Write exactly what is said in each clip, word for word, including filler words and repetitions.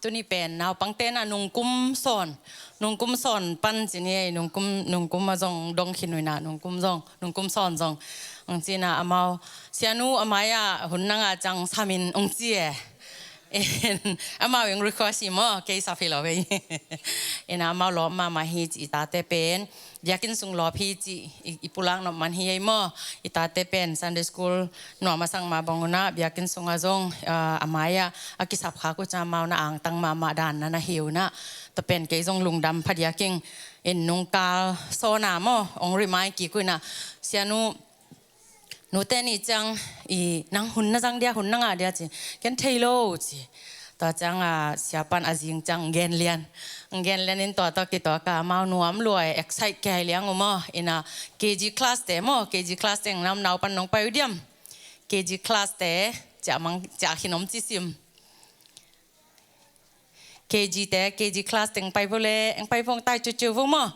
tuni pen naupangte na nungkum sawn, nungkum sawn pan ci ni ei, nungkum, nungkum a zong dong khin uh ina, nungkum zong, nungkum sawn zong. Ang ci ina amau, sianu a mai-ah hun nanga ciang sam in ong ci e. In, amau in request hi maw, kei sap hi lo ei. Ina amau lawp mahmah hi ci i tate pen. Biakinn sung lawp hi ci i, i pulak nop man hi ei maw. I tate pen Sunday school nuam a sang mah bang uh ina, biakinn sungah zong, ah, a mai-ah a kisap khak uh ciang amau na angtang mahmah dan na na hi uh ina. Tua pen kei zong lungdam phadiak ing. In nungkal sawn a maw, ong remind kik uh ina. Sianu, nute ni ciang, i, nang hun na zang dia, hun na ngah dia ci. Ken thei lo ci. Tua ciang a, siapan a zing ciang gen lian. Gen lian in tua tawh kituak a amau nuam lua e, excite kei liang uh maw. Ina K G class te maw, K G class te nang naupan nong pai uh diam. K G class te, ciah mang, ciah khin om ci sim. K G te, K G class teng pai vo le, eng pai vo, eng tai ciuciu vo maw.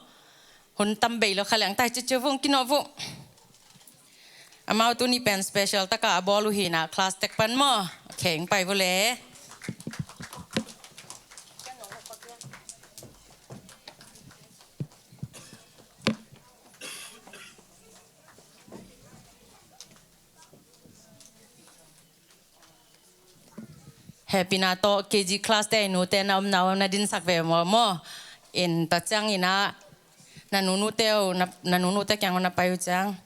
Hun tam bei lo kha le eng tai ciuciu vo, eng kinawh vo. Amau tuni pen special taka a bawl uh hi ina class tek pan maw. Ok, eng pai vo le. Hehpihna tawh K G class te i nute na omna uh na dinsak ve maw maw. In tua ciang ina, na nunute uh, na, na nunute kiang uh na pai uh ciang.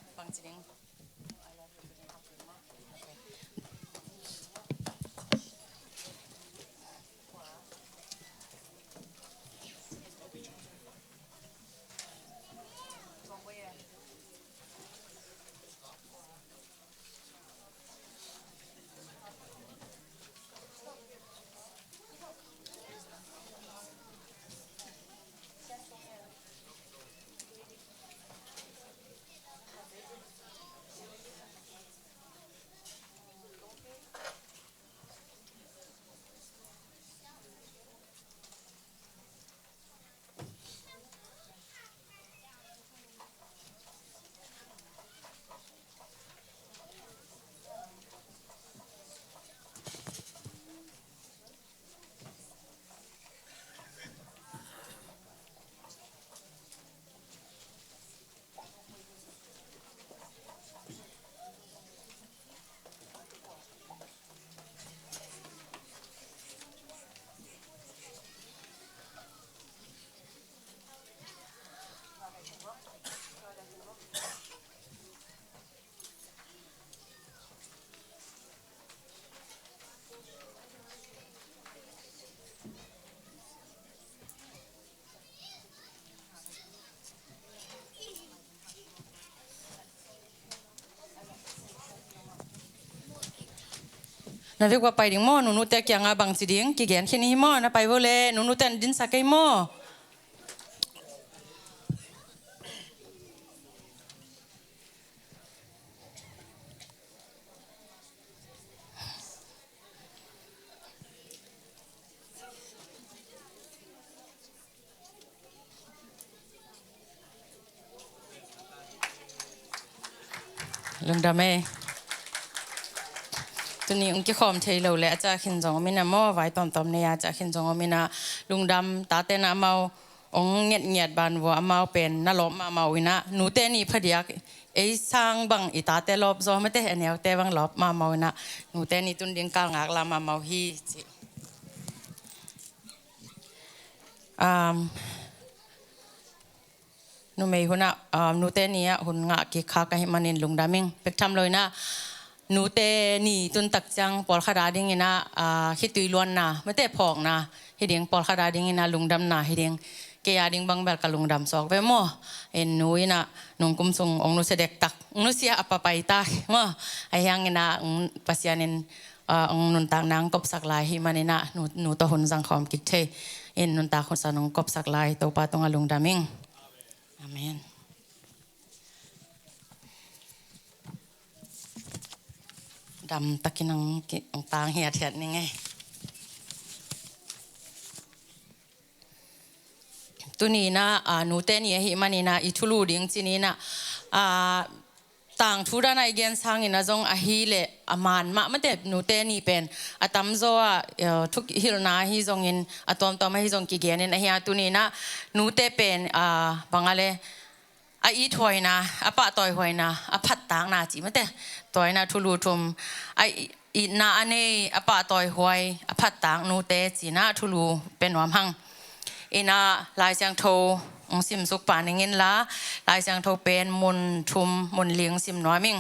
Na vek ua pai ding maw, nunute kiangah bangci ding kigen khin hi maw, na pai vo le, nunute an dinsak kei maw. Lungdam e. Tuni ong kikhawm thei lo le a ciah khin zong om ina maw, vai tawmtawm nei a ciah khin zong om ina, lungdam. Tate na amau ong ngetnget ban vua, amau pen na lawp mahmah uh ina, nute ni phadiak ei sang bang i tate lawp zaw mate, a neute bang lawp mahmah uh ina, nute ni tun ding kal ngak la mahmah uh hi ci. Um, numei hunah, ah, nute ni ah hun ngah kik khak ahih manin lungdam ing. Bek tham lo ina, nute ni tun tak ciang pawlkhat a ding ina, ah, khitui luanna mate, phawkna hi ding, pawlkhat a ding ina lungdamna hi ding. Kei a ding bang bel ka lungdam sawk ve maw. In nu ina nungkum sung ong nusia dektak, ong nusia a papai ta maw. Ahi hang ina, ong Pasian in, ah, ong nuntakna ong kopsak lai hi man ina, nu, nu tawh hun zang khawm kik thei in, nuntak hun san ong kopsak lai Topa tungah lungdam ing. Amen. Dam takin ang ki, ang tang hiat hiat ning e. Tuni ina, ah, nute ni ahih man ina i thulu ding ci ni ina, ah, tangthu dana i gen sangin a zong ahi leh a man mah mate, nute ni pen a tamzaw ah, eh, thuhilhna ahi zongin a tuamtuam ahi zong kigenin ahi a, tuni inah nute pen, ah, bang a le a ithuaina, a pahtawihuaina, a phattakna ci mate, tua inah thulu thum, a i-, itna a nei, a pahtawihuai, a phattak nute ci inah thulu pia nuam hang. Inah Lai Siangtho hong simsuk pah ning inla, Lai Siangtho pen mun thum, mun li hong sim nuam ing.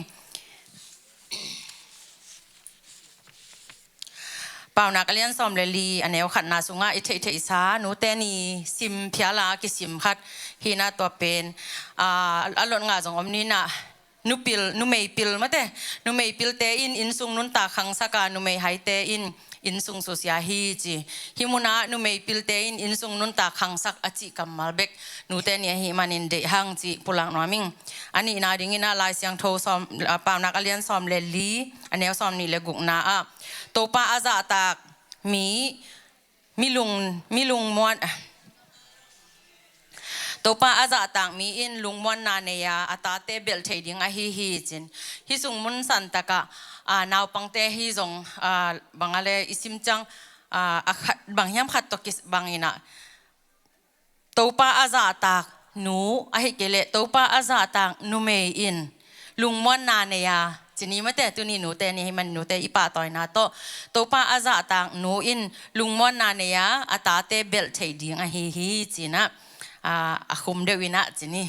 Paunak a lian sawm le li, a neu khatna sungah i theihtheihsa nute ni sim phiala a kisim khat hi inah, tua pen, ah, a lot ngah zong om ni inah, nupil, numei pil mate, numei pilte in innsung nuntak khangsak a, numei haite in innsung susia hi ci. Hih munah numei pilte in innsung nuntak khangsak a cih kammal bek nute ni ahih manin deih hang cih pulak nuam ing. A nihna ding inah Lai Siangtho sawm, ah, Paunak a lian sawm le li, a neu sawm nih le gukna ah, Topa a zahtak mi, mi lung, mi lungmuan, Topa a zahtak mi in lungmuanna nei a, a tate belh thei ding ahi hi ci-in. Hih sung mun santak ah, ah, naupangte hi zong, ah, bang a le i sim ciang, ah, a khat, bang hiam khat tawh kibang inah, Topa a zahtak nu, ahih kei leh Topa a zahtak numei in lungmuanna nei a, ci ni mate, tuni nute ni ahih man nute i pahtawina tawh, Topa a zahtak nu in lungmuanna nei a, a tate belh thei ding ahi hi ci inah, ah, a khum deuh inah ci ni.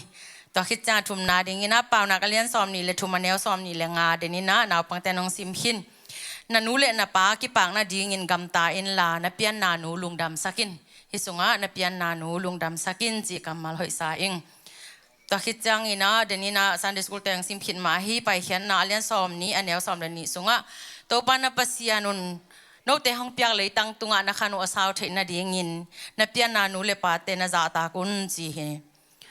Tua khit ciang a thumna ding inah Paunak a lian sawm nih le thum, a neu sawm nih le nga den inah naupangte in hong sim khin. Na nu le na pa kipakna dingin gamta inla, na pianna nu lungdamsak in. Hih sungah na pianna nu lungdamsak in cih kammal hoihsa ing. Tua khit ciang inah den inah Sunday School teng sim khit mah hi, Paikhiatna a lian sawm nih, a neu sawm le nih sungah, Topa na Pasian un note hong piak leitang tungah na khan uh a sau theih nadingin na pianna nu le pate na zahtak un ci hi.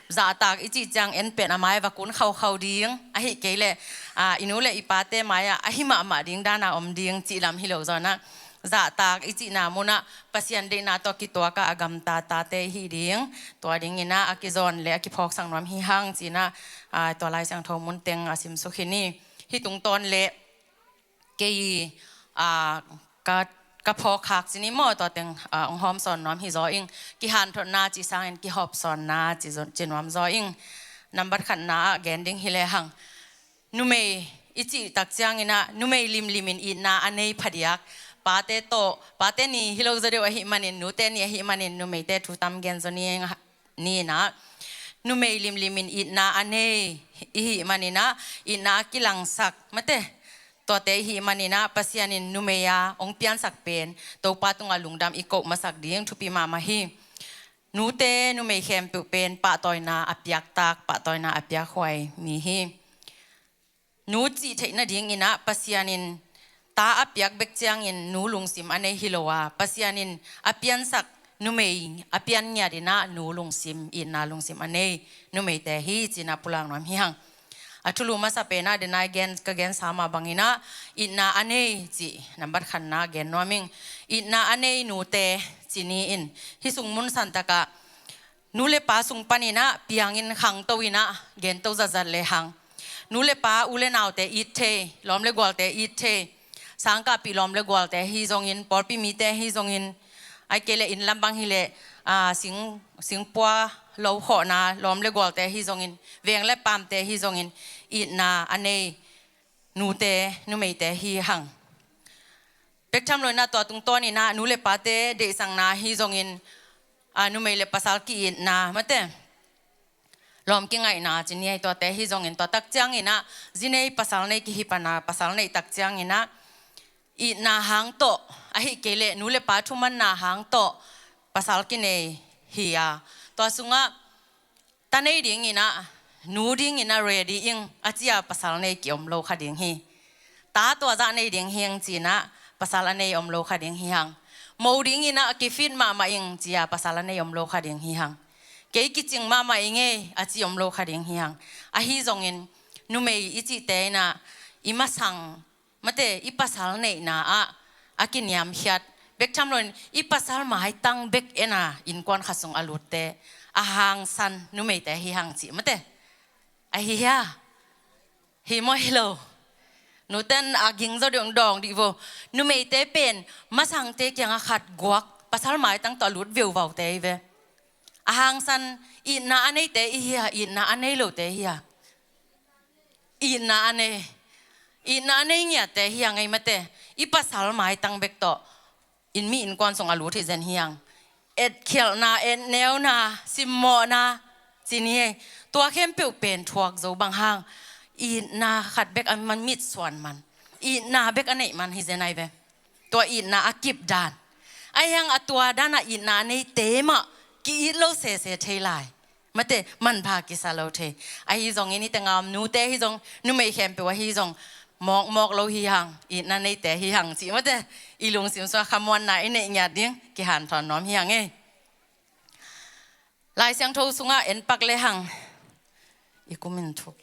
Zahtak i cih ciang en pen a mai va kun khaukhau ding, ahih kei leh, ah, i nu le i pate mai-ah ahi mahmah ding dana om ding cih lam hi lo zaw inah, zahtak i cihna munah Pasian deihna tawh kituak a, a gamta tate i hi ding, tua ding inah a kizawn le a kiphawksak nuam hi hang ci inah, ah, tua Lai Siangtho mun teng a simsuk hi ni. Hih tungtawn le kei, ah, ka, ka phawkkhak ci ni maw, tua teng, ah, hong hawmsawn nuam hi zaw ing. Kihanthotna cih sangin kihawpsawnna ci zaw, ci nuam zaw ing. Nambat khatna ah gen ding hi lehang, numei i cih tak ciang inah numei limlim in itna a nei phadiak. Pate tawh, pate ni hi lo zaw deuh ahih manin, nute ni ahih manin numeite thu tam gen zaw ni ing, ni inah, numei limlim in itna a nei i hih man inah, itna a kilangsak mate, tuate i hih man inah Pasian in numei a hong piansak pen Topa tungah lungdam i koh masak ding thupi mahmah hi. Nute numei khempeuh pen pahtawina a piaktak, pahtawina a piakhuai mi hi. Nu cih theih nading inah Pasian in ta a piak bek ciangin nu lungsim a nei hi lo a, Pasian in a piansak numei a pian ngiat inah nu lungsim, itna lungsim a nei numeite hi ci inah pulak nuam hi hang. A thulu masa penah den a i gen, ka gensa mah bang inah itna a nei cih nambat khatna gen nuam ing. Itna a nei nute ci ni in, hih sung mun santak ah nu le pa sung pan inah piangin khangto inah gento zatzat lehang, nu le pa, u le naute it thei, lawm le gualte it thei, sangkahpih lawm le gualte hi zongin, pawlpi mite hi zongin, ahih kei leh inn lam bang hi leh, ah, sing, singpua lo khawhna lawm le gualte hi zongin, veng le paamte hi zongin, itna a nei nute, numeite hi hang. Bek tham lo inah tua tungtawn inah nu le pate deihsakna hi zongin, ah, numei le pasal ki-itna mate, lawm kingaihna ci ni ei, tuate hi zongin, tua tak ciang inah zi nei pasal nei kihi pan a, pasal neih tak ciang inah itna hang tawh, ahih kei leh nu le pa thumanna hang tawh pasal kinei hi a, tua sungah ta nei ding inah, nu ding inah ready ing a ci a pasal nei ki om lo kha ding hi. Ta tua zah nei ding hi ing ci inah pasal a nei om lo kha ding hi hang. Mo ding inah kifit mahmah ing ci a pasal a nei om lo kha ding hi hang. Kei kicing mahmah ing ei a ci om lo kha ding hi hang. Ahi zongin numei i cihte inah i masang mate, i pasal neihna ah a kiniamkhiat, bek tham lo in i pasal maitang bek en a innkuan khat sung a lutte a hangsan numeite hi hang cih mate. Ahi hia? Hi maw, hi lo? Nuten a ging zaw ding dawng dih vo. Numeite pen masangte kiangah khat guak, pasal maitang tawh a lut viuvaute hi ve. A hangsan, itna a neite i hia, itna a nei lote hia? Itna a nei. Itna a nei ngiatte hia ngei mate. I pasal maitang bek tawh in mi innkuan sung a lut hi zen hiang. Etkhialhna, etneuna, simmawhna, ci ni ei. Tua khempeuh pen thuak zo bang hang. Itna khat bek a man mitsuan man. Itna bek a neih man hi zen ai ve. Tua itna a kip dan. Ahi hang a tua dan a itna a neite mah ki-it lo sese thei lai. Mate, manpha kisa lo thei. Ahi zongin i tengah om nute hi zong, numei khempeuh ahi zong, mawkmawk lo hi hang, itna neite hi hang, cih mate, i lungsim sungah khamuanna i neih ngiat ding, kihanthawn nuam hi hang ei. Lai Siangtho sungah en pak le hang. I kumin thuk.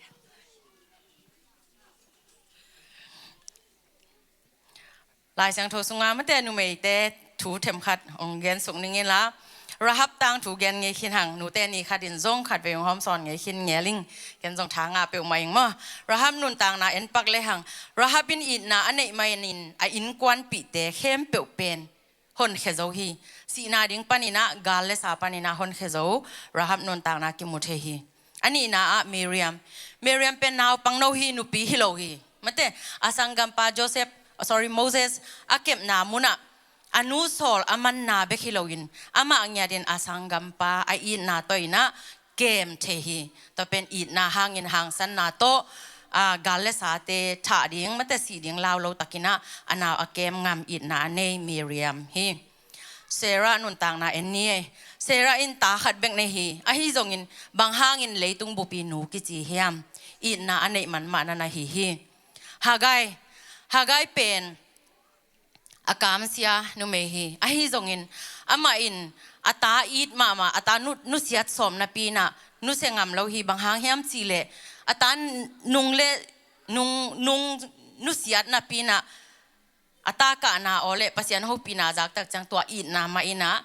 Lai Siangtho sunga mate numeite thu themkhat hong gen suk ning in la, Rahab tangthu gen ngei khin hang, nute ni khat in zong khat vei hong hawmsawn ngei khin ngeling, ken zong tha ngah peuhmah ing maw. Rahab nuntakna en pak le hang, Rahab in itna a neih manin a innkuanpihte khempeuh pen honkhia zo hi. Sihna ding paninah, gal le sa paninah honkhia zo Rahab nuntakna kimu thei hi. A nihna ah Miriam. Miriam pen naupang no hi, nupi hi lo hi. Mate, a sanggampa Joseph, sorry, Moses a kepna munah a nu sawl a manna bek hi loin, amah ngiatin a sanggampa a itna tawh inah kem thei hi. Tua pen itna hangin hangsanna tawh, a, gal le sate thah ding, mate sih ding lau lo takinah a nau a kem ngam itna a nei Miriam hi. Sarah nuntakna en ni ei. Sarah in ta khat bek nei hi. Ahi zongin bang hangin leitung bupi nu kici hiam? Itna a neih man mah na na hi hi. Hagai. Hagai pen a kamsia numei hi. Ahi zongin amah in a ta it mahmah, a ta nu, nusiat sawm napi inah nusia ngam lo hi. Bang hang hiam cihleh a ta nung le nung, nung nusiat napi inah a ta kahna aw le Pasian hopihna zaktak ciang tua itna mah inah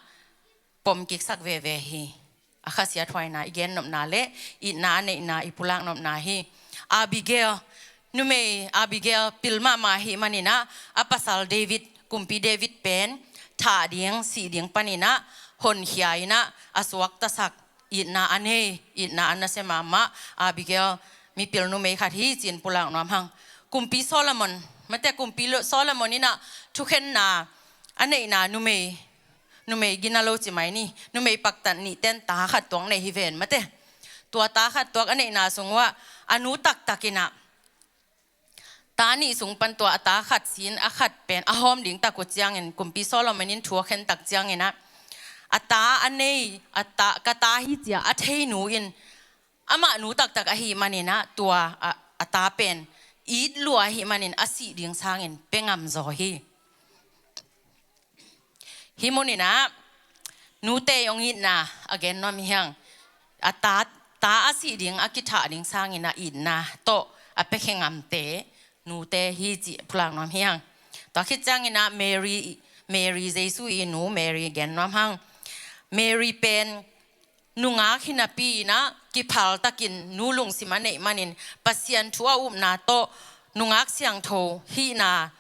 pom kiksak veve hi. A khasiathuaina i gennopna le itna a neihna i pulaknopna hi. Abigail, numei Abigail pil mahmah hi maninah a pasal David, kumpi David pen thah ding, sih ding paninah honkhia inah a suaktasak itna a nei, itna a nasia mahmah Abigail mipil numei khat hi ci-in pulak nuam hang. Kumpi Solomon, mate kumpi Solomon inah thukhenna a neihna numei, numei gina lo ci mai ni, numei paktat nihten ta khat tuak nei hi ven mate. Tua ta khat tuak a neihna sung uah a nu taktak inah ta nih sung pan tua a ta khat sin a khat pen a hawm ding tak uh ciangin kumpi Solomon in thu a khen tak cianginah a ta a nei, a ta, ka ta hi cia a thei nu in amah nu taktak ahi maninah tua a, a ta pen it lua ahi manin a sih ding sangin pia ngam zaw hi. Hih muninah nute hong itna a gen nuam hi hang. A ta, ta a sih ding a kithah ding sangin a itna tawh a piakhia ngamte nute hi cih pulak nuam hi hang. Tua khit cianginah Mary, Mary Jesu i nu Mary gen nuam hang. Mary pen nungak hi napi inah kiphaltakin nu lungsim a neih manin Pasian thu a upna tawh nungak siangtho hihna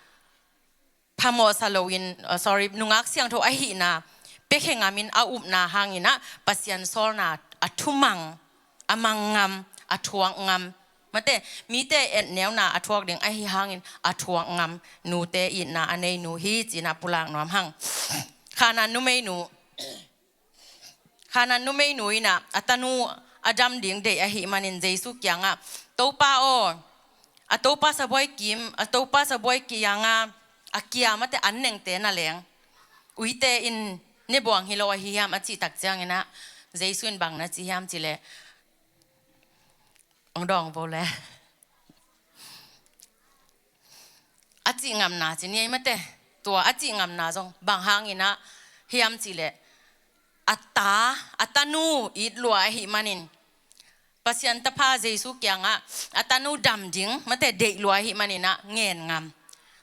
phamawhsa loin, uh, sorry, nungak siangtho ahihna piakhia ngamin a upna hanginah Pasian sawlna a thumang, a mang ngam, a thuak ngam. Mate, mite etneuna a thuak ding ahi hangin a thuak ngam nute itna a nei nu hi cinah pulak nuam hang. Khanan numei nu. Khanan numei nu inah a tanu a dam ding deih ahi manin Jesu kiangah, Topa aw, a Topa sabuai kim, a Topa sabuai kiangah a kia mate an nengte na leng uite in ne buang hi lo ahi hiam a cih tak cianginah Jesu in bang na ci hiam cihleh, hong dawng vo le. A cih ngamna ci ni ei mate. Tua a cih ngamna zong bang hanginah hiam cihleh a ta, a tanu it lua ahi manin Pasian tapa Jesu kiangah a tanu dam ding mate deih lua ahi maninah ngen ngam.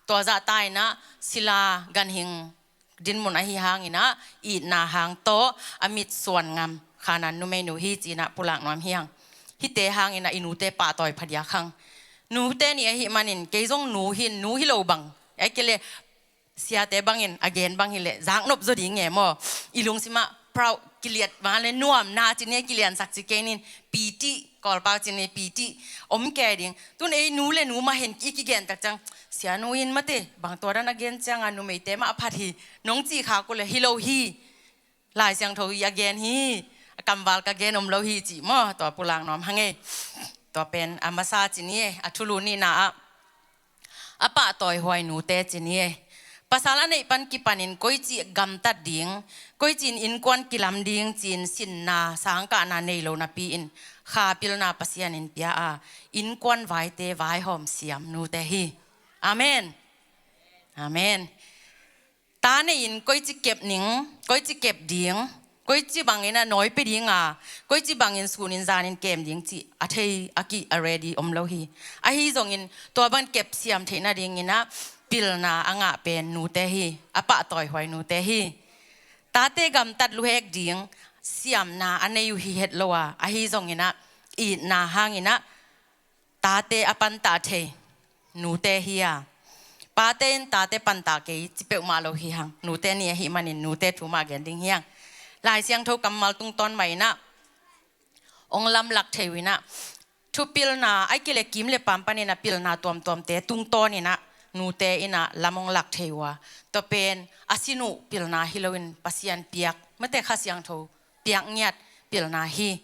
Tua zahta inah sila ganhing dinmun ahi hanginah itna hang tawh a mitsuan ngam khanan numeinu hi cinah pulak nuam hi hang. Hihte hanginah i nute pahtawi phadiak hang. Nute ni ahih manin, kei zong nu hi in, nu hi lo bang, ahih kei leh siate bangin a gen bang hi leh zaknop zaw ding e maw. I lungsimah proud, kiliat bang le nuamna ci ni, kiliansak ci kei ning, piti, Kawlpau ci ni, piti om kei ding. Tun ei nu le nu mah hen i kigen tak ciang, sianu in mate, bang tua dan a gen ciang a numeite mah a phat hi, nong cih khak uh leh hi lo hi. Lai Siangtho i a gen hi, a kamval ka gen om lo hi cih maw, tua pulak nuam hang e. Tua pen a masa ci ni e, a thulu nihna ah a pahtawihuai nute ci ni e. Pasal a neih pan kipanin koici gamtat ding, koici in innkuan kilam ding ci-in sinna sangkahna nei lo napi-in, kha pilna Pasian in pia a, innkuan vaite vaihawm siam nute hi. Amen. Amen. Ta nei-in koici kep ning, koici kep ding, koici bangin a nawi pia ding a, koici bangin sunin zanin kem ding cih a thei a kih a ready om lo hi. Ahi zongin tua bang kep siam theih nadingin ah pilna a ngah pen nute hi, a pahtawihuai nute hi. Tate gamtat luhek ding siamna a nei uh hi het lo a, ahi zongin ah itna hangin ah tate a pantah thei nute hi a, pate in tate pantah kei ci peuhmah lo hi hang. Nute ni ahih manin nute thu mah gen ding hi hang. Lai Siangtho kammal tungtawn mah in ah ong lamlak thei uh in ah, thupilna ahih kei leh kim le paam panin a pilna tuamtuamte tungtawn in ah nute in ah lam ong lak thei uh a, tua pen a sin uh pilna hi loin Pasian piak, mate, Kha Siangtho piak ngiat pilna hi.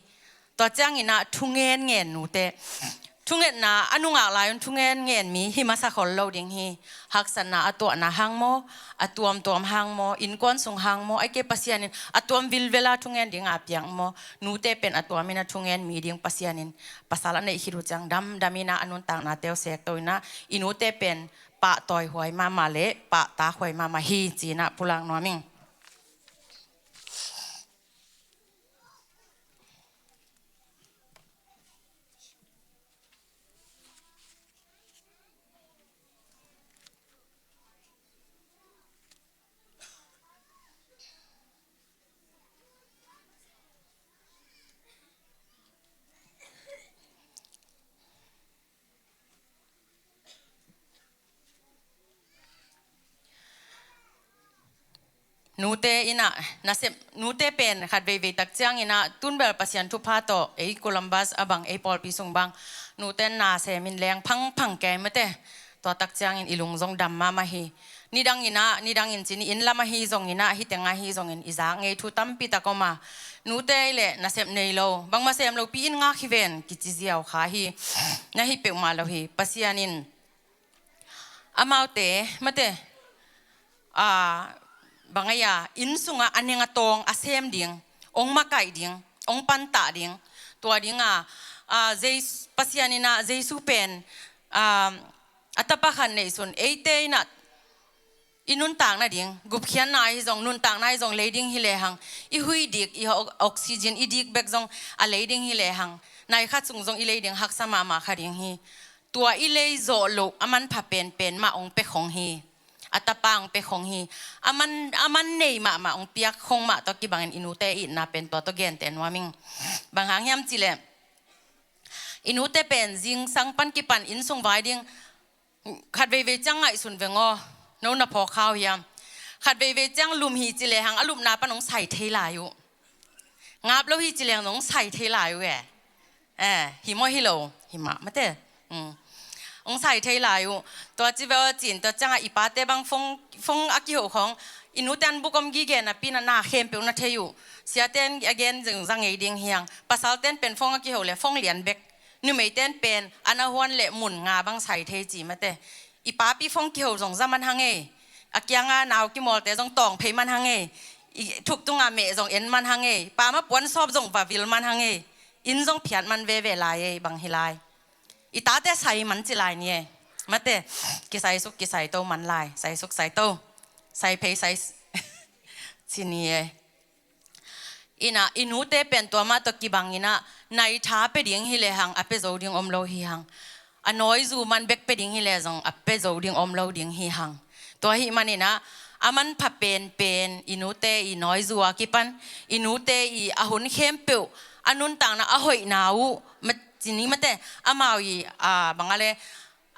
Tua ciangin ah thungen ngen nute. Thungetna a nungak lai un thungen ngen mi hi masa khol lo ding hi. Haksatna a tuahna hang maw, a tuamtuam hang maw, innkuan sung hang maw, ahih kei leh Pasian in a tuam vilvel a thungen ding a piak maw, nute pen a tuamin a thungen mi ding Pasian in pasal a neih khit uh ciang damdamin ah a nuntaknate uh sekto in ah i nute pen pahtawihuai mahmah le pahtakhuai mahmah hi ci-in ah pulak nuam ing. Nute in ah, nasem, nute pen khat veivei tak ciangin ah, tun bel Pasian thupha tawh ei Columbus a bang, ei pawlpi sung bang, nute in na semin leng phangphang kei mate. Tua tak ciangin i lung zong dam mahmah hi. Nidang in ah, nidang in ci ni, inn lam ahi zongin ah, hih teng ahi zongin i zak ngei thu tampi tak om a, nute leh nasep nei lo, bangmah sem lopi in ngak hi ven kici ziau kha hi. Na hi peuhmah lo hi. Pasian in amaute, mate, a, bang a, inn sungah a neng a tawng a sem ding, ong makaih ding, ong pantah ding, tua ding a, a, Jesu, Pasian in ah Jesu pen, a, a tapa khat neihsun, eite in ah i nuntakna ding, gupkhiatna ahi zong, nuntakna ahi zong lei ding hi lehang, i huih dik, i o-, oxygen i dik bek zong a lei ding hi lehang, nai khat sung zong i lei ding haksa mahmah kha ding hi. Tua i lei zawh loh a manpha penpen mah ong pia khong hi. A tapa ong pia khong hi. A man, a man nei mahmah ong piak khong mah tawh kibangin i nute itna pen tua tawh genteh nuam ing. Bang hang hiam cih leh i nute pen zingsang pan kipan inn sung vai ding, khat veivei ciang ngaihsun veng aw. No na phawk kha uh hiam? Khat veivei ciang lum hi ci lehang a lupna pan ong sai thei lai uh. Ngap lo hi ci lehang ong sai thei lai uh e. Eh, hi maw hi lo? Hi mah, mate. Mm. Ong sai thei lai uh. Tua ci ve aw cin, tua ciangah i pate bang phone, phone a kiho khong, i nute an buk om gige napi-in ah na khempeuh na thei uh. Siate in a gen zong za ngei ding hi hang. Pasalte'n pen phone a kiho leh phone lian bek. Numeite'n pen an a huan leh mun nga bang sai thei ci mate. I papi phone kiho zong za man hang ei. A kianga nau kimawlte zong tawng phei man hang ei. I thuk tunga meh zong en man hang ei. Pam a puan sawp zong va vil man hang ei. Inn zong phiat man veve lai ei, bang hi lai. I tate sai man ci lai ni ei. Mate, kisai suk kisai to man lai. Sai suk sai to. Sai phei sai s-, ci ni ei. In ah, i nute pen tua mah tawh kibangin ah, nai tha pia ding hi lehang, a pia zo ding om lo hi hang. A nawizu man bek pia ding hi leh zong, a pia zo ding om lo ding hi hang. Tua ahih manin ah, a manpha penpen, i nute i nawizu a kipan, i nute i a hun khempeuh, a nuntakna a hoihna uh, ma-, ci ni mate, amau i, a, bang a leh,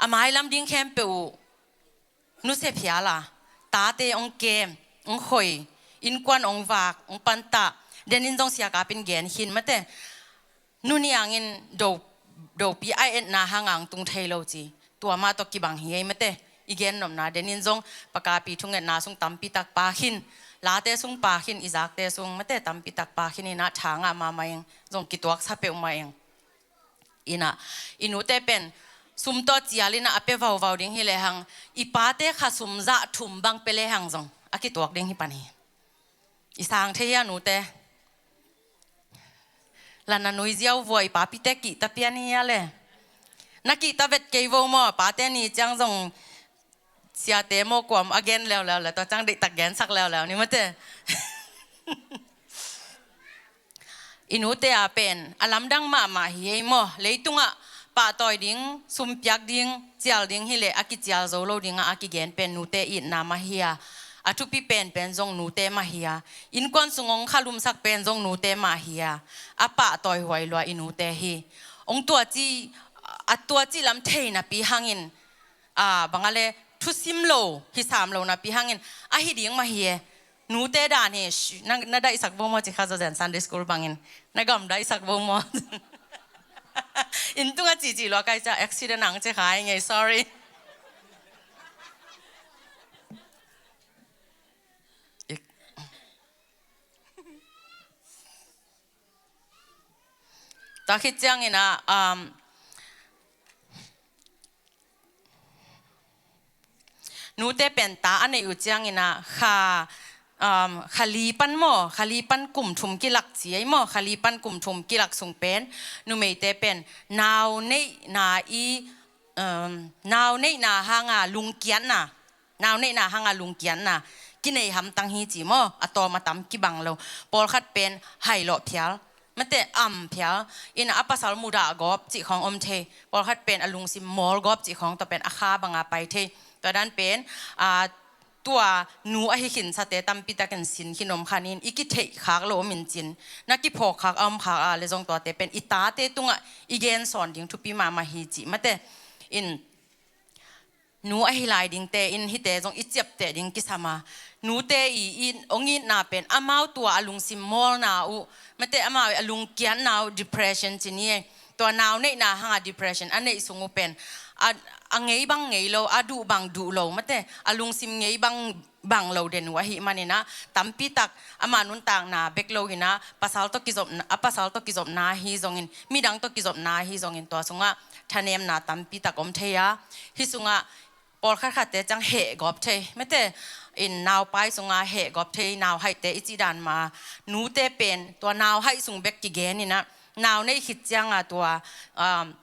a mailam ding khempeuh uh nusia phial a, tate hong kem, hong khoi, innkuan hong vak, hong pantah. Denin zong siakapin gen khin mate. Nu Niangin do, dopi a etna hang a hong tung thei lo ci. Tua mah tawh kibang hi ei mate. I gen nopna denin zong pakapi thungetna sung tampi tak pha khin. Late sung pha khin, i zakte sung mate tampi tak pha khin in a tha ngah mahmah ing. Zong kituaksa peuhmah ing. In a, i nute pen sum tawh cial in a, a pia vauvau ding hi lehang, i pate kha sum zah thum bang pia lehang zong a kituak ding hi pan hi. I sang thei hia nute? La na nuiziau vua i papite kihta pian hi hia le? Na kihta vet kei vo maw, pate ni ciang zong siate maw kuam a gen leuleu le, tua ciang deihtak gensak leuleu ni mate. I nute a pen a lamdang mahmah hi ei maw. Leitungah pahtawi ding, sumpiak ding, cial ding hi leh a kicial zo lo dingah a kigen pen nute itna mah hi a, a thupi penpen zong nute mah hi a, innkuan sung hong khalumsak pen zong nute mah hi a, a pahtawi huai lua i nute hi. Hong tuaci, a tuaci lam thei napi hangin, a, bang a le thusim lo, hisam lo napi hangin, ahi ding mah hi e. Nute dan hi, shh, na, na daihsak vo maw ci kha zaw zen Sunday school bangin. Na gam daihsak vo maw? Inn tungah cici lua kai ca accident ang ci kha ing ei, sorry. Tua khit ciangin a, um, nute pen ta a neih uh ciangin a kha, um, kha li pan maw, kha li pan kum thum kilak ci ei maw, kha li pan kum thum kilak sung pen numeite pen nau neihna i, um, nau neihna hanga lungkiatna, nau neihna hanga lungkiatna kinei hamtang hi ci maw, a tawm a tam kibang lo. Pawlkhat pen hailawh phial mate, am phial in a, a pasal mudah gawp cih khawng om thei. Pawlkhat pen a lungsim mawl gawp cih khawng tawh pen a kha banga pai thei. Tua dan pen, a, tua nu ahi khinsate tampi takin sin khin om khanin i kitheih khak lo om in cin, na kiphawk khak a om khak a le zong tuate pen i tate tungah i gensawn ding thupi mahmah hi cih mate. In nu ahi lai dingte in hihte zong i ciapteh ding kisam a, nute i, i hong itna pen amau tua a lungsim mawlna uh mate, amau a lungkiatna uh depression ci ni ei. Tua nau neihna hanga depression a neih sung uh pen a, a ngei bang ngei lo, a duh bang duh lo mate, a lungsim ngei bang bang lo den uh ahih manin a, tampi tak ama nuntakna bek lo in a, pasal tawh kizopna, a pasal tawh kizopna ahi zongin, midang tawh kizopna ahi zongin tua sungah thanemna tampi tak om thei a, hih sungah pawlkhat khatte ciang heh gawp thei mate, in naupai sungah heh gawp thei, nauhaihte i cih dan mah a, nute pen tua nauhaih sung bek kigen in a, nau neih khit cianga tua, um,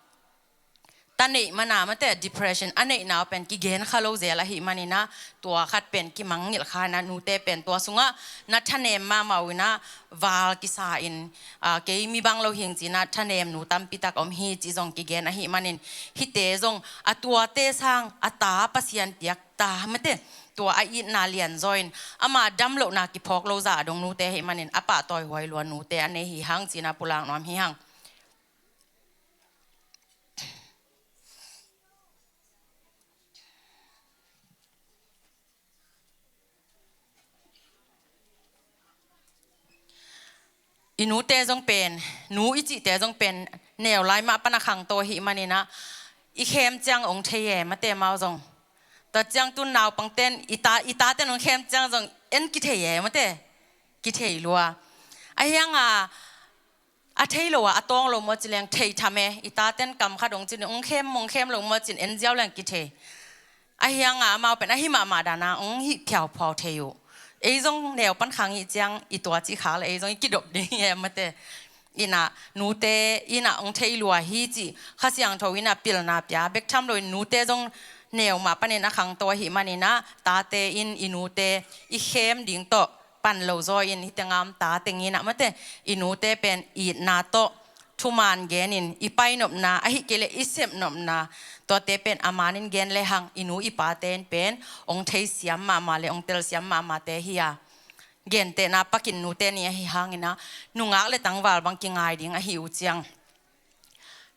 ta neih mana mate, depression a neihna uh pen kigen kha lo zel ahih manin a, tua khat pen kimangngilh kha in a, nute pen tua sungah na thanem mahmah uh in a, val kisa in, a, kei mi bang lo hing ci in a thanem nu tampi tak om hi cih zong kigen ahih manin, hihte zong a tuate sang a ta Pasian piak ta mate, tua a itna lianzaw in ama damlohna kiphawk lo zah a dong nute ahih manin a pahtawi huai lua nute a nei hi hang ci in a pulak nuam hi hang. I nute zong pen, nu i cihte zong pen neu lai mah pan a khangto ahih manin a, i khem ciang hong thei e mate, amau zong. Tua ciang tun naupangten i ta, i taten hong khem ciang zong en kithei e mate, kithei lua. Ahi hanga a thei lo a, a tawng lo maw ci leng thei tham e. I taten kam khat hong cin, hong khem, hong khem lo maw cin en ziau leng kithei. Ahi hanga amau pen ahi mahmah dana hong hih phiauphiau thei uh. Ei zong neu pan khang ih ciang i tua cih khak le ei zong i kidop ding hi e mate. In a nute in a hong thei lua hi cih Kha Siangtho in a pilna pia bek tham loin nute zong neu mah panin a khangto ahih manin a, tate in i nute i khem ding tawh pan lo zaw in, hih tengah om ta teng in a mate, i nute pen itna tawh thuman gen in, i painopna ahih kei leh i sepnopna, tuate pen a manin gen lehang i nu i pate in pen hong theisiam mahmah le hong telsiam mahmahte hi a, gentehna pakin nute ni ahi hangin a, nungak le tangval bang kingai ding ahi uh ciang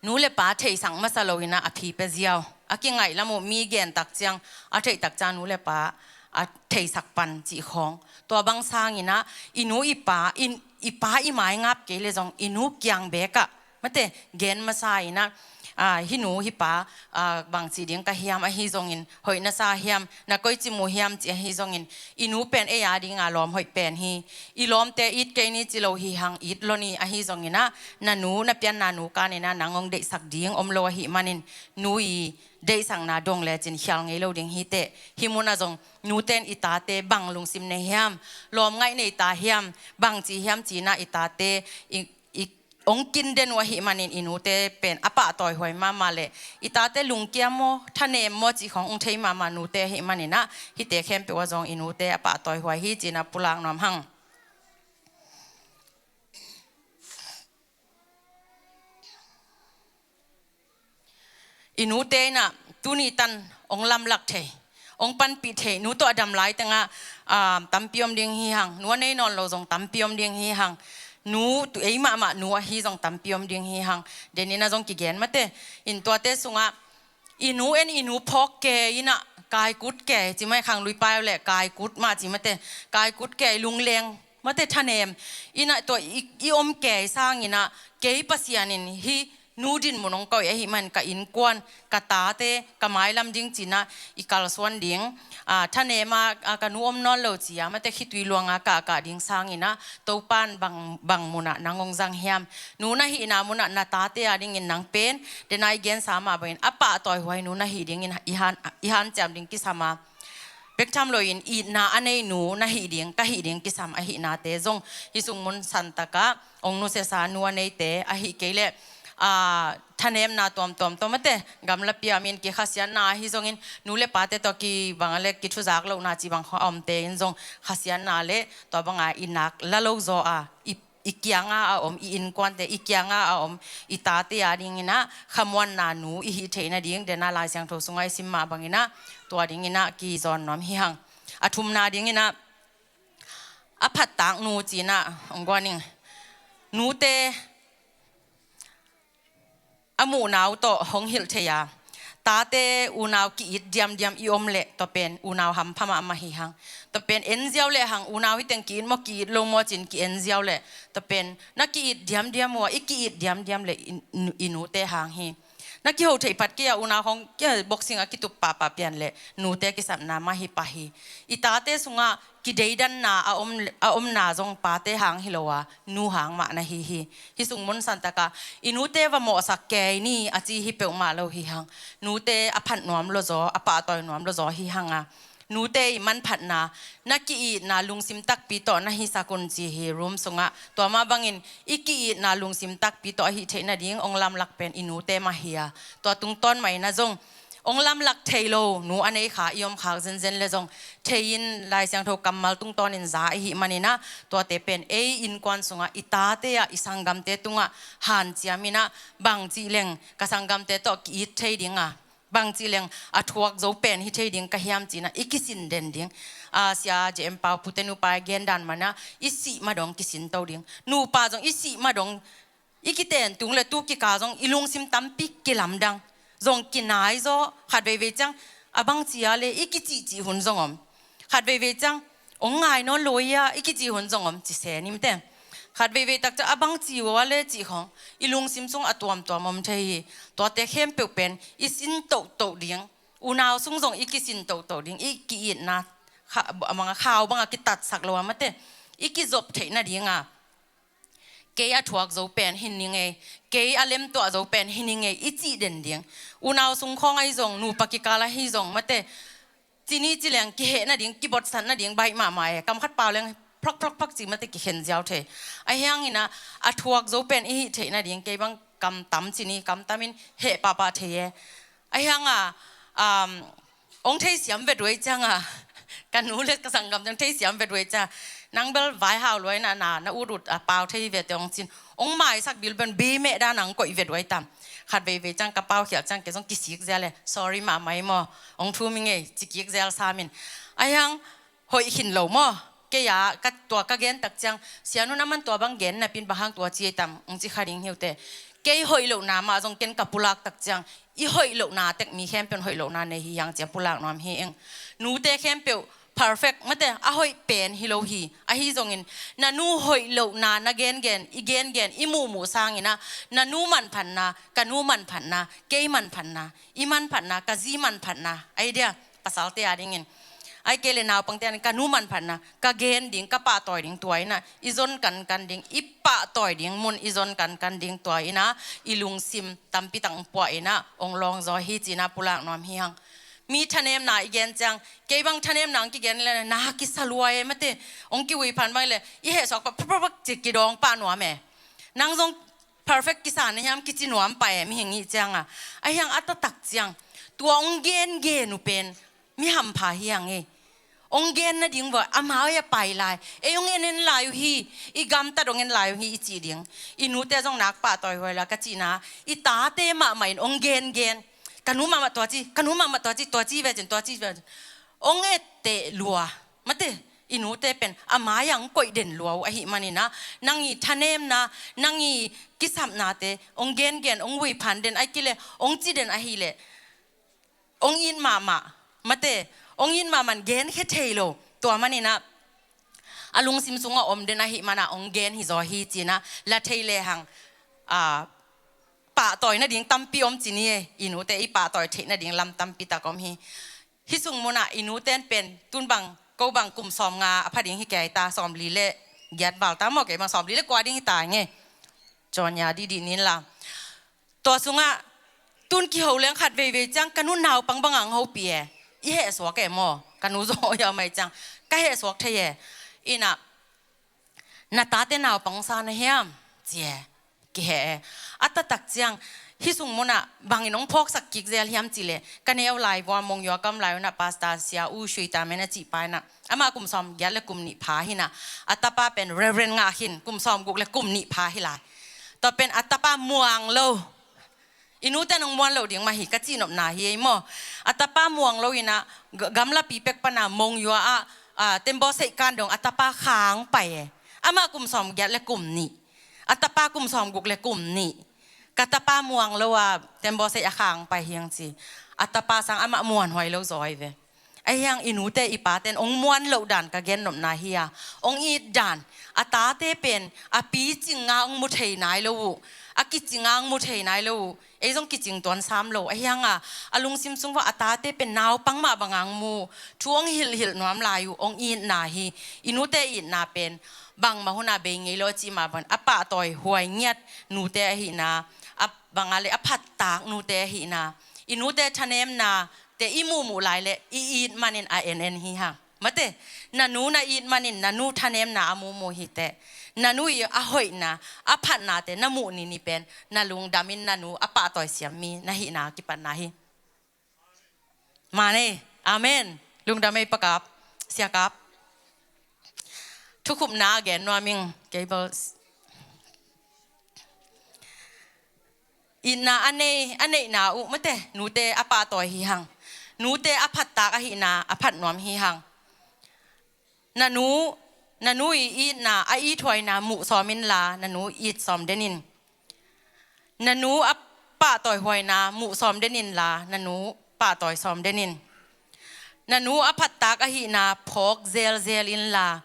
nu le pa theisak masa lo in ah a phi pia ziau. A kingaih lam uh mi gen tak ciang, a theih tak ciang nu le pa a theisak pan cih khawng. Tua bang sang in ah i nu i pa, i, i pa i mai ngap kei le zong i nu kiang bek ah, mate, gen masa in ah, ah, hih nu hih pa, ah, bangci ding ka hiam, ahi zongin hoih na sa hiam, na koici mu hiam ci ahi zongin, i nu pen ei a ding a lawm hoih pen hi. I lawmte it kei ni ci lo hi hang, it lo ni, ahi zongin ah na nu, na pianna nu kan in ah nang hong deihsak ding om lo ahih manin, nu i deihsakna dong lecin khial ngei lo ding hi teh. Hih mun ah zong nute in i tate bang lungsim nei hiam, lawm ngaih nei ta hiam, bangci hiam ci in ah i tate i, i hong kin den uh ahih manin i nute pen a pahtawihuai mahmah leh, i tate lungkiam maw, thanem maw cih khawng hong thei mahmah nute ahih manin ah, hihte khempeuh ah zong i nute a pahtawihuai hi ci in ah pulak nuam hang. I nute in ah tuni tan hong lamlak thei, hong panpih thei, nu tawh a dam lai teng ah, ah, tampi om ding hi hang, nu a nei nawn lo zong tampi om ding hi hang, nu tu ei mahmah nu ahi zong tampi om ding hi hang. Den in ah zong kigen mate, in tuate sungah i nu en i nu phawk kei in ah, kaikut kei ci mai, khanglui pai uh leh kaikut mah ci mate, kaikut kei, lungleng mate, thanem in ah tua i, i om kei sang in ah, kei Pasian in hih nu din mun hong koih ahih man ka innkuan, ka tate, ka mailam ding ci in ah i kalsuan ding, ah, thanem a, ah, ka nu om nawn lo ci a, mate, khitui luang a kahkah ding sang in ah, Topa in bang, bang mun ah nang hong zang hiam? Nu na hihna mun ah na tate a dingin nang pen, den a i gensa mah bangin a pahtawihuai nu na hih dingin i han, i hanciam ding kisam a, bek tham loin itna a nei nu na hih ding, ka hih ding kisam ahihnate zong hih sung mun santak ah hong nusiasa nu a neite, ahih kei leh, ah, thanemna tuamtuam tawh, mate, gamlapi a min kikhasiatna ahi zongin, nu le pate tawh kibang a le kithuzak lohna cih bang khawng a omte in zong khasiatna le tua bang a i nak la lo zaw a, i, i kiang a a om, i innkuante, i kiang a a om i tate a dingin ah khamuanna nu i hih theih nading, den a Lai Siangtho sungah i sim mah bangin ah, tua dingin ah kizawn nuam hi hang. A thumna dingin ah, a phattak nu ci in ah hong guan ing. Nute a muhna uh tawh hong hilh thei a, tate unau ki-it diamdiam i om leh, tua pen unau hampha mahmah hi hang. Tua pen en ziau le hang, unau hi teng ki-it maw, ki-it lo maw ci in ki-en ziau leh, tua pen na ki-it diamdiam uh a, i ki-it diamdiam leh i, i nute hang hi. Na kiho thei phat kei a, unau khawng kia boxing a kitup pahpah pian leh nute kisapna mah hi pah hi. I tate sungah kideidanna a om, a omna zong pate hang hi lo a, nu hang mah na hi hi. Hih sung mun santak ah i nute va mawhsak kei ni a ci hi peuhmah lo hi hang. Nute a phat nuam lo zaw, a pahtawi nuam lo zaw hi hang a, nute i manphatna, na ki-itna lungsim takpi tawh na hisak un ci hi room sungah. Tua mah bangin i ki-itna lungsim takpi tawh a hih theih nading hong lamlak pen i nute mah hi a, tua tungtawn mah in ah zong hong lamlak thei lo nu a nei kha i om khak zenzen le zong, thei in Lai Siangtho kammal tungtawnin za i hih manin ah, tuate pen ei innkuan sungah, i tate ah, i sanggamte tungah hanciam in ah, bangcih leng ka sanggamte tawh ki-it thei ding a, bangcih leng a thuak zo pen hi thei ding ka hiam ci in ah i kisin den ding. A, Sia J M Pau pute nupa i gen dan man ah, i sih ma dong kisin to ding. Nupa zong i sih ma dong, i kiten tung le tu kikal zong i lungsim tampi kilamdang, zong kinai zaw, khat veivei ciang a bangci a le i kicihcih hun zong om. Khat veivei ciang hong ngai nawn lo ia i kicih hun zong om, ci se nim te. Khat veivei tak ciang a bangci ua le cih khawng i lungsim sung a tuamtuam om thei hi. Tuate khempeuh pen i sin tohtoh ding, unau sung zong i kisin tohtoh ding, i ki-itna kha-, a manga khau banga kitatsak lo a mate, i kizop theih nadinga, kei a thuak zo pen hi ning ei, kei a lemtuah zo pen hi ning ei, i cih den ding. Unau sung khawng ahi zong, nupa kikal ahi zong mate, ci ni ci leng kiheh nading, kibotsat nading baih mahmah e. Kam khat pau leng plak plak plak ci mate, kikhen ziau thei. Ahi hangin ah, a thuak zo pen i hih theih nading, kei bang kam tam ci ni, kam tamin heh pahpah thei e. Ahi hanga, um, hong theisiam vet uh ei cianga, ka nu le ka sanggam ciang theisiam vet uh ei cianga, nang bel vaihau luai na, na, na ut ut a pau thei hi ve te hong cin. Hong maisak bilbel bi meh dan a hong koih vet uh ei tam. Khat veivei ciang ka paukhial ciang kei zong kisik zel e, sorry mahmah ei maw, hong thum ing ei, ci kik zel sam in. Ahi hang hoih khin lo maw. Kei a ka, tua ka gen tak ciang, Sia Nu in aman tua bang gen napi-in bang hang tua ci ei tam, ong ci kha ding hi uh teh. Kei hoih lohna mah zong ken ka pulak tak ciang, i hoih lohna tek, mi khempeuh in hoih lohna nei hi hang ci-a pulak nuam hi ing. Nute khempeuh perfect mate, a hoih pen hi lo hi. Ahi zongin na nu hoih lohna na gengen, i gengen, i muhmuh sangin ah, na nu manphatna, ka nu manphatna, kei manphatna, i manphatna, ka zi manphatna, ahi dia, pasalte a dingin. Ahih kei leh naupangte a ding, ka nu manphatna, ka gen ding, ka pahtawi ding tua in ah, i zon kankan ding, i pahtawi ding mun i zon kankan ding tua in ah, i lungsim tampi tak ong puah in ah, ong lawng zaw hi ci-in ah pulak nuam hi hang. Mi thanemna i gen ciang, kei bang thanemna ong kigen leh na kisa lua e mate, ong kiuiphan bang leh, i hehsuak pah, pah, pah, pah ci kidawng pah nuam e. Nang zong perfect kisa na hiam kici nuam pah e, mihing i hih ciang a. Ahi hang a taktak ciang, tua ong gengen uh pen mi hampha hi hang e. Ong gen nading vua, a ma-ah a pai lai, ei ong en en lai uh hi, i gamtat ong en lai uh hi i cih ding. I nute zong nak pahtawi huai la ka cihna, i tate mahmah in ong gengen. Ka nu mahmah tua ci, ka nu mahmah tua ci, tua ci ve cin, tua ci ve cin. Ong etteh lua mate, i nute pen a mai-ah ong koih den lua uh ahih manin ah, nang i thanemna, nang i kisapnate ong gengen, ong uiphan den, ahih kei leh ong ci den ahih leh, ong it mahmah mate, ong it mahmah in genkhia thei lo. Tua manin ah, a lungsim sungah om den ahih manin ah ong gen hi zaw hi ci-in ah, la thei lehang, a, pahtawi nading tampi om ci ni e. I nute i pahtawi theih nading lam tampi tak om hi. Hih sung munah i nute in pen, tun bang, ko bang kum sawmnga a pha ding hi kei ta, sawmli le giat val ta maw, kei bang sawmli le kua ding hi ta nge. Cawnya dihdih nin la. Tua sungah, tun kiho leng khat veivei ciang, ka nu naupang bang ong hopih e. I hehsuak e maw, ka nu zong hong hopih ciang, ka hehsuak thei e. In ah, na tate naupang sa na hiam, ci e. Kiheh e. A taktak ciang, hih sung munah bangin ong phawksak kik zel hiam cih leh, ka neu lai vua Monywa ka om lai un ah Pastor Sia U Sui Tamen a cih pa in ah, amah kum sawmgiat le kum nih pha hi-in ah, a tapa pen Reverend Ngah Khin, kum sawmguk le kum nih pha hi lai. Tua pen a tapa muang lo. I nute in ong muan loh ding mah hi ka cihnopna hi ei maw. A tapa muang lo in ah, ga-, gamlapi pek pan ah Monywa ah, a, tembaw seih kan dong a tapa khang pai e. Amah kum sawmgiat le kum nih. A tapa kum sawmguk le kum nih. Ka tapa muang lo a tembaw seih a khang pai hi hang ci. A tapa sang amah muanhuai lo zaw hi ve. Ahi hang i nute i pate in ong muan loh dan ka gennopna hi a, ong it dan. A tate pen a picing nga ong mu thei nai lo uh, a kicing nga ong mu thei nai lo uh. Ei zong kicing tuan sam lo. Ahi hang a, a lungsim sung vua a tate pen naupang mah bang ong mu, thu ong hilhhilh nuam lai uh, ong itna hi. I nute itna pen bangmah hun ah bei ngei lo a cih mah bang, a pahtawi huai ngiat nute ahihna, a bang a leh a phattak nute ahihna, i nute thanemna te i muhmuh lai leh i it manin a en en hi hang. Mate, na nu na it manin na nu thanemna a muhmuh hi teh. Na nu i a hoihna, a phatnate na muh ni ni pen, na lungdamin na nu a pahtawi siam mi na hihna kipatna hi. Mane, amen. Lungdam ei Pa Kap, Sia Kap. Thukhupna gen nuam ing, Gables. Itna a nei, a neihna uh mate, nute a pahtawi hi hang. Nute a phattak ahihna a phat nuam hi hang. Na nu, na nu i itna, a ithuaina muh sawm inla, na nu it sawm den in. Na nu a pahtawi huaina muh sawm den inla, na nu pahtawi sawm den in. Na nu a phattak ahihna phawk zelzel inla,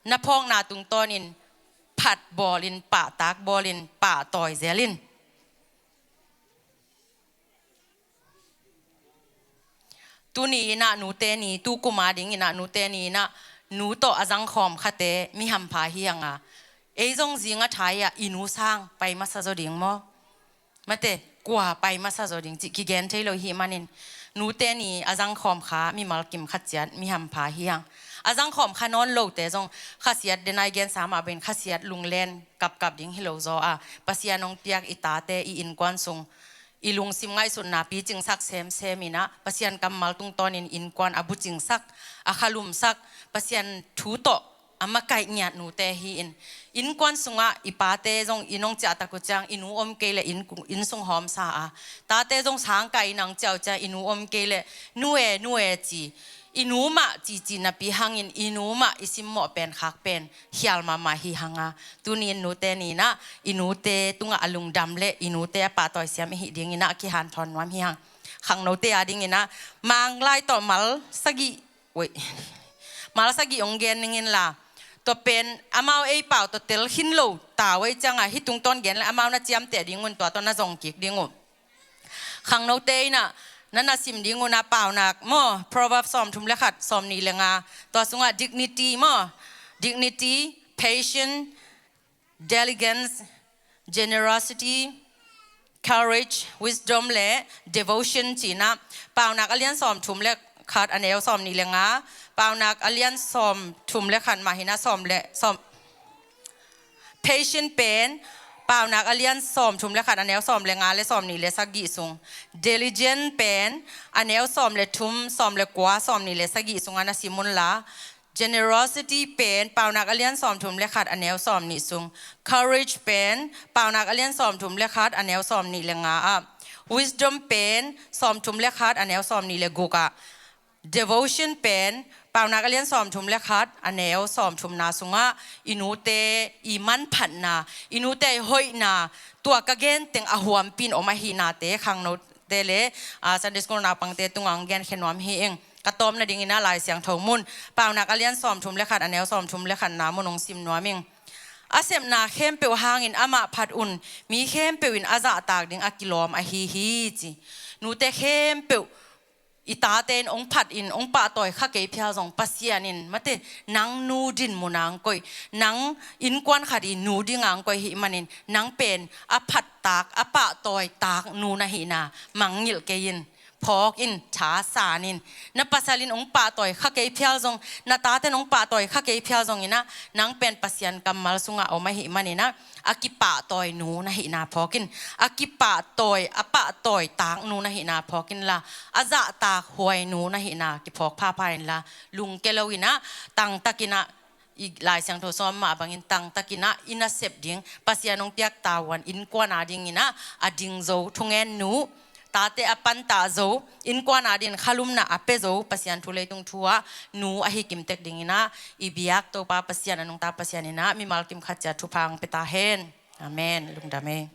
na phawkna tungtawnin phat bawlin, pahtak bawlin, pahtawi zel in. Tuni in ah nute ni, tu kum a ding in ah nute ni in ah nu tawh a zangkhawm khate mi hampha hi hang a. Ei zong zing a thai ah i nu sang pai masa zaw ding maw? Mate, kua pai masa zaw ding cih kigen thei lo i hih manin, nute ni a zangkhawm kha mimal kim khat ciat mi hampha hi hang. A zangkhawm kha nawn lote zong khasiat, den a i gensa mah bangin khasiat lunglen kapkap ding hi lo zaw a, Pasian hong piak i tate i innkuan sung i lungsim ngaihsutna picingsak semsem in ah, Pasian kammal tungtawnin innkuan a bucingsak, a khalumsak, Pasian thu tawh a makaih ngiat nute hi in. Innkuan sungah i pate zong inn hong ciahtak uh ciang i nu om kei leh inn, inn sung hawmsa a, tate zong sangkah inn hong ciah uh ciang i nu om kei leh, "Nu e, nu e," ci. i nu mah cici napi hangin i nu mah i simmawh pen khak pen khial mahmah hi hanga, tuni in nute ni-in ah i nute tungah a lungdam le i nute a pahtawi siam i hih dingin ah a kihanthawn nuam hi hang. Khangnote a dingin ah Manglai tawh mal sagih, oi, mal sagih hong gen ning inla, tua pen amau ei pau tawh tel khin lo ta uh ei ciangah hih tungtawn gen le amau na ciamteh ding un, tua tawh na zong kik ding uh. Khangnote in ah na na sim ding un ah Paunak maw, Proverbs sawmthum le khat, sawmnih le nga, tua sungah dignity maw, dignity, patience, diligence, generosity, courage, wisdom le devotion ci-in ah Paunak a lian sawmthum le khat a neu sawmnih le nga, Paunak a lian sawmthum le khat mah hi-in ah sawm le sawm, patient pen Paunak a lian sawmthum le khat a neu sawm le nga le sawmnih le sagih sung, diligent pen a neu sawm le thum, sawm le kua, sawmnih le sagih sungah na sim unla, generosity pen Paunak a lian sawmthum le khat a neu sawmnih sung, courage pen Paunak a lian sawmthum le khat a neu sawmnih le nga ah, wisdom pen sawmthum le khat a neu sawmnih le guk ah, devotion pen Paunak a lian sawmthum le khat a neu sawmthumna sungah i nute i manphatna, i nute i hoihna, tua ka gen teng a huampi in om ahihnate khangnote le, ah, Sunday school naupangte tungah hong genkhia nuam hi ing. Ka tawpna dingin ah Lai Siangtho mun Paunak a lian sawmthum le khat a neu sawmthum le khatna mun hong sim nuam ing. A sepna khempeuh hangin amah phat un, mi khempeuh in a zahtak ding a kilawm ahi hi ci. Nute khempeuh i tate in hong phat in hong pahtawi kha kei phial zong Pasian in mate nang nu din mun ah hong koih, nang innkuan khat i nu ding ah hong koih ahih manin nang pen a phattak, a pahtawitak nu na hihna mangngilh kei in, phawk in, tha san in. Na pasal in hong pahtawi kha kei phial zong, na tate in hong pahtawi kha kei phial zongin ah nang pen Pasian kammal sungah om ahih manin ah a kipahtawi nu na hihna phawk in, a kipahtawi, a pahtawitak nu na hihna phawk inla, a zahtak huai nu na hihna kiphawk phapha inla, lungke lo in ah tangtakin ah i Lai Siangtho sawm mah bangin tangtakin ah i nasep ding, Pasian hong piak tavuan innkuan a dingin ah a ding zo thungen nu, tate a pantah zo, innkuan a dingin khalumna a pia zo, Pasian thu leitung thu ah nu ahi kimtek dingin ah i biak Topa Pasian, a nungta Pasian in ah mimal kim khat ciat thupha hong pia ta hen. Amen. Lungdam ei.